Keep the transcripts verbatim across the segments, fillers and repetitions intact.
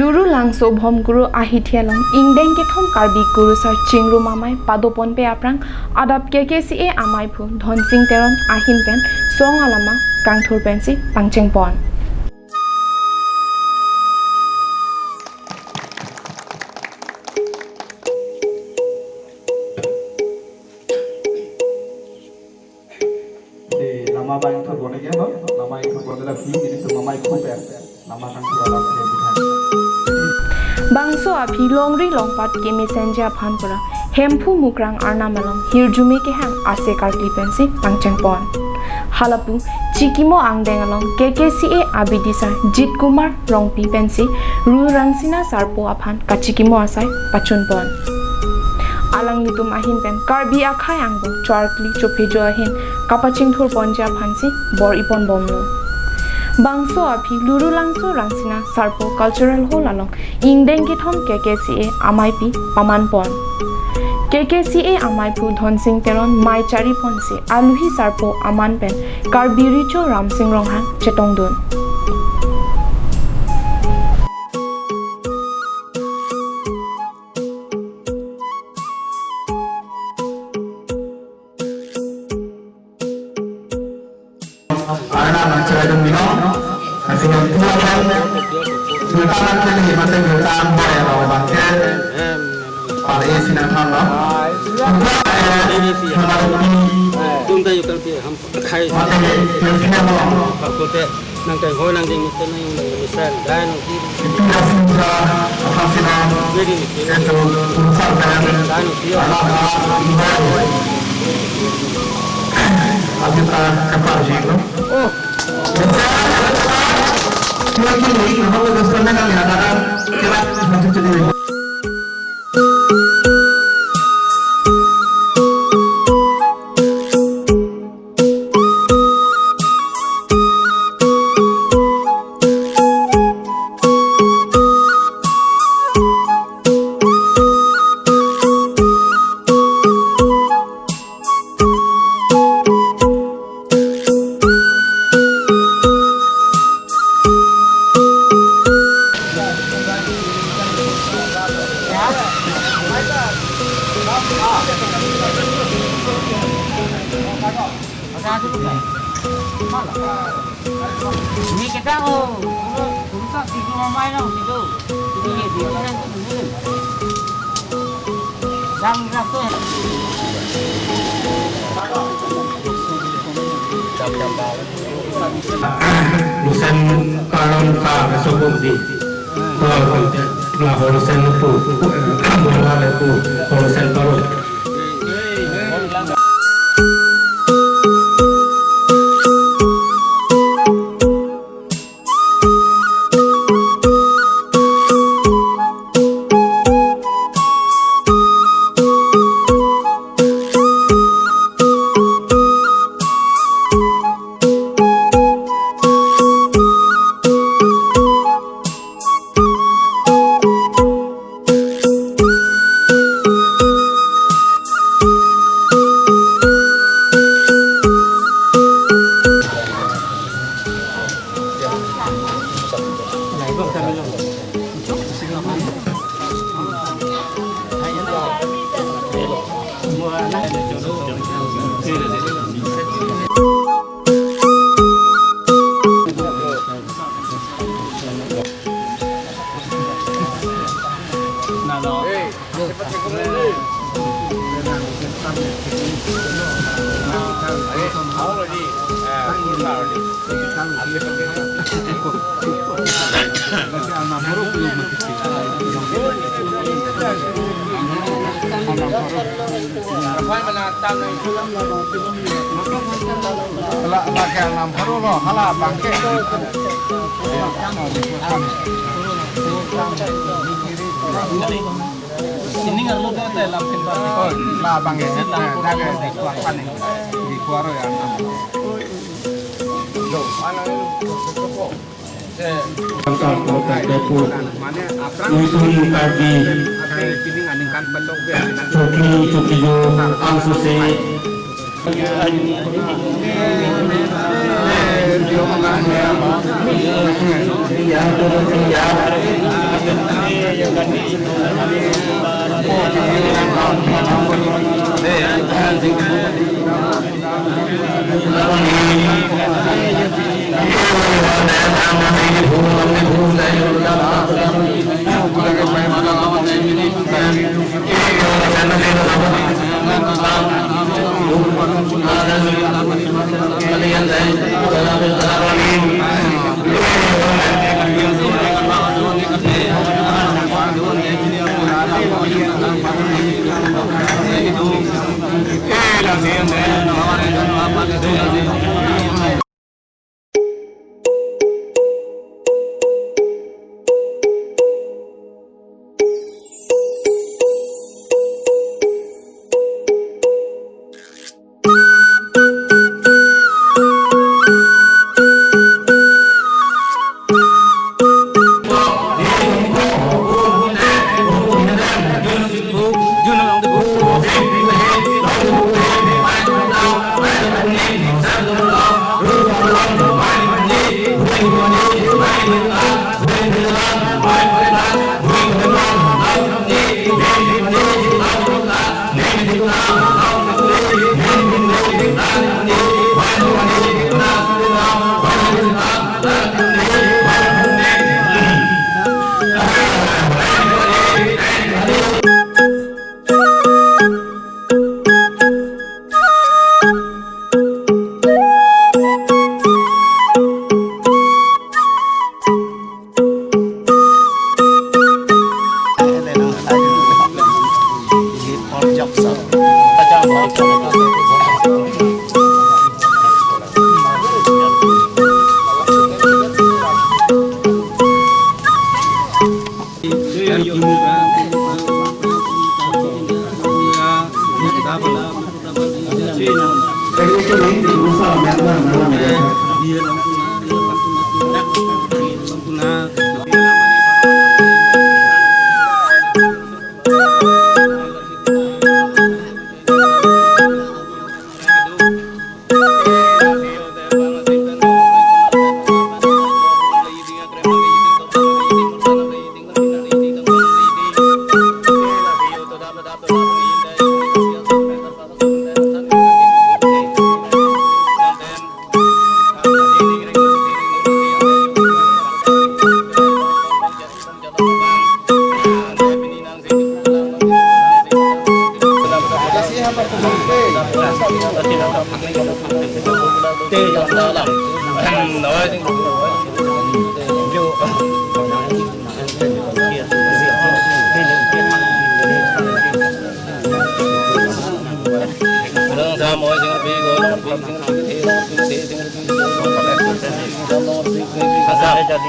Lurulangso Bhomkuru ahithi along ingdeng kethom Karbi Kurusar Chingrum Amei padoponpe aphrang adap K K C A amaiphu Dhonsing Teron ahin pen song alama kangthur pensi pangchengpon. Te lama bang thot bone ke no, lama bang thot bone la phi, ini tu mama ikut ya. Lama kangthur alam ke bukan. Bangso aphi longri longpat kemesenji aphan pura Hemphu Mukrang Arnam along hirjume kehang ase karkli pensi pangchengpon. Halapu chikimo angdeng along K K C A abidisar Jit Kumar Rongpi pensi Ru Rangsina Sarpo aphan kachikimo asai pachunpon. Alanglitum ahin pen Karbi akhei angbong cho-arkli chophejo ahin kapachingthurponji aphansi bor-iponbomlo. Bangso aphi Lurulangso Rangsina Sarpo Cultural Hall along ingdeng kethom K K C A ameipi pamanpon. K K C A amaiphu Dhonsing Teron mei chariponsi aluhi sarpo aman pen Karbi Recho Ramsing Ronghang chetongdun. Arnam nangcheraidun binong, lasi Hemphu aphan, juta nangkele, mate juta ang boy lo, bangke, pal-e si nangthanlo. Juta, eh, hamar pi, Tum ta yukal pi ham khai. Mate Hemphu aphan. Bakute nang kai hoi nang ding mesen nang yung nang mesen. Dai nang ki. Ipi asinja aphan sinam. Very ni ki. Eto urusan kan. Dai nang ki. Ala ala ibai. Abi ta kapar jik lo. Oh. Kini kini hong ko dosan nang ya kan. Kira macam tu ni. Ini kita, oh, urusan si rumah main dong situ. Ini dia, dia kan tu dulu. Dang rak tu. Lusen Karon ka sobung di. Ko la Lusen pu, bola le pu, Lusen Karon. La, la ke anam pharo lo, hala bangke. Sining arlo do te lam pin ba. Oh, la bangke, la ke di kuar pani. Di kuar ya anam. Tangkap kota Depok. Usun tadi. Chokli, chokli jo, angsose.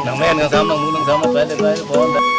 Nang men nang sam nang mu nang sam pele pele pon.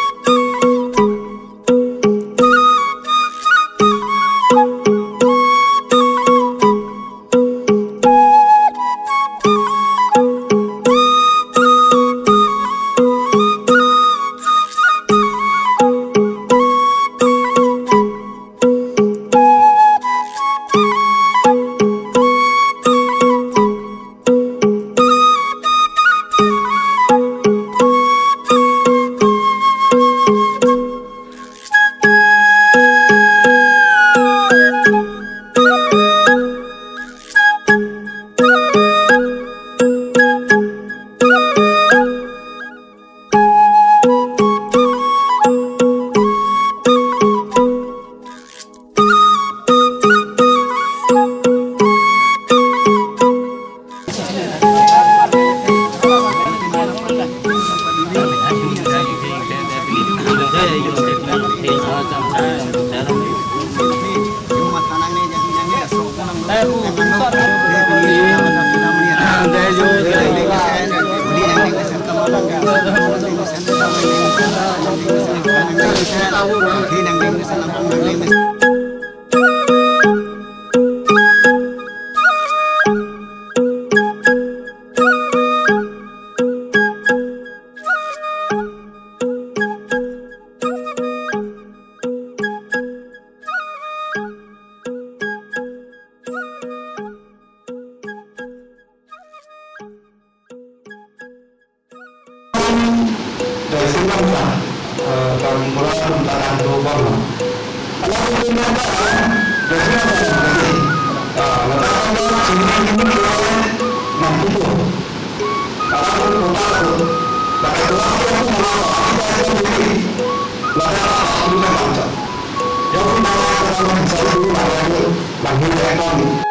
Mura tum ta kan do bom. Ala tum ta kan do bom. Ah, la ta kan do sini ini ke nang tutu. Ala tum kota tu. La ka tu aku mana aku tak tahu diri. La ta aku tak tahu. Yang pun nama aku tak tahu diri. Lagi tak tahu.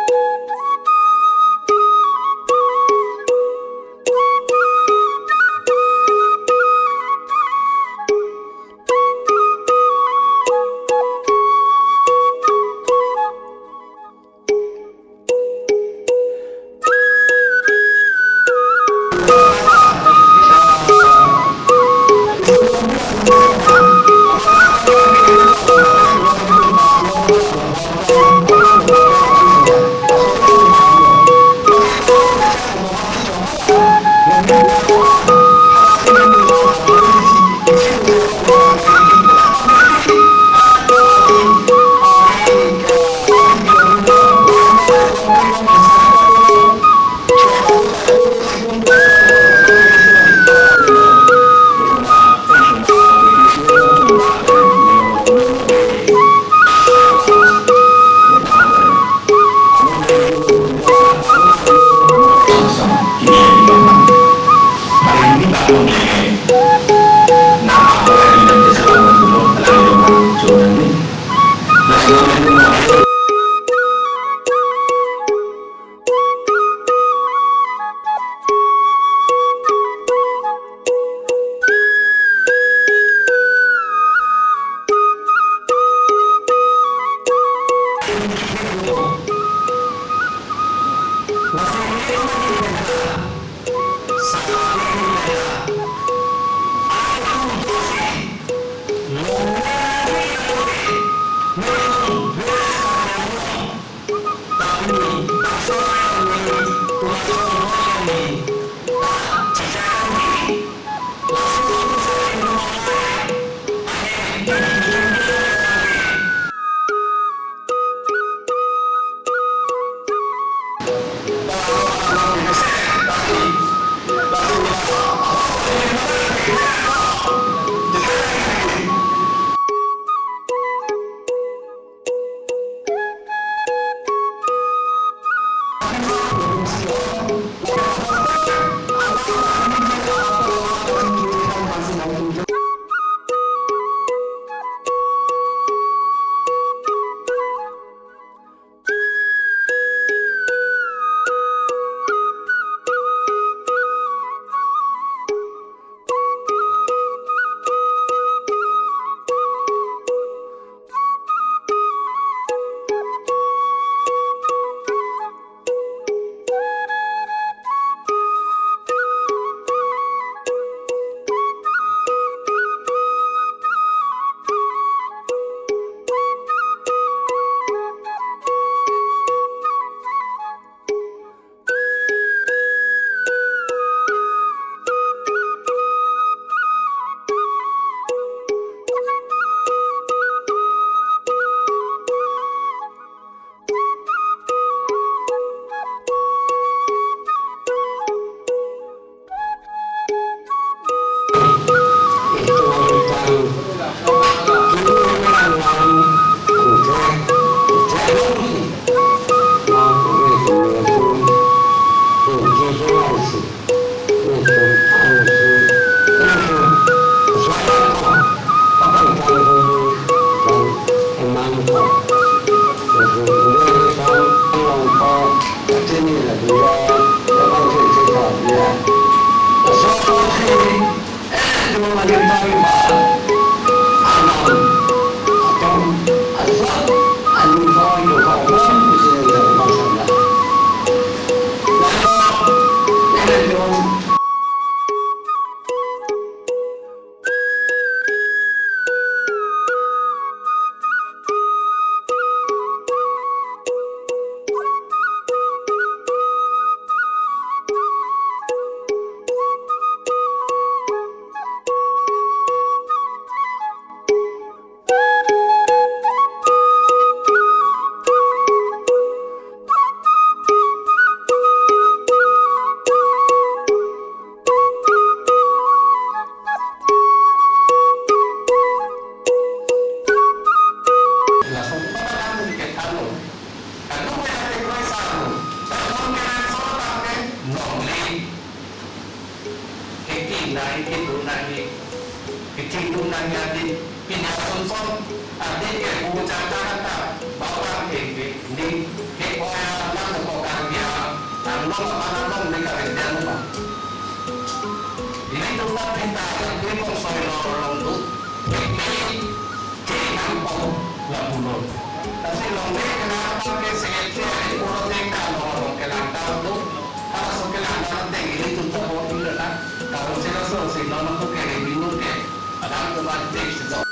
Alam along de kare dia mo. Ilitum ta pinta, ilitum soi lo long tu. Ilitum ke nang pong lapulo. Lasi longle kenangtang ke secretary puro tek ta lo long kenangtang tu. Halaso kenangtang tek ilitum ta pon ilo na. Kalau sila so si lo long tu ke ilitum ke. Adam tu ban tek si so.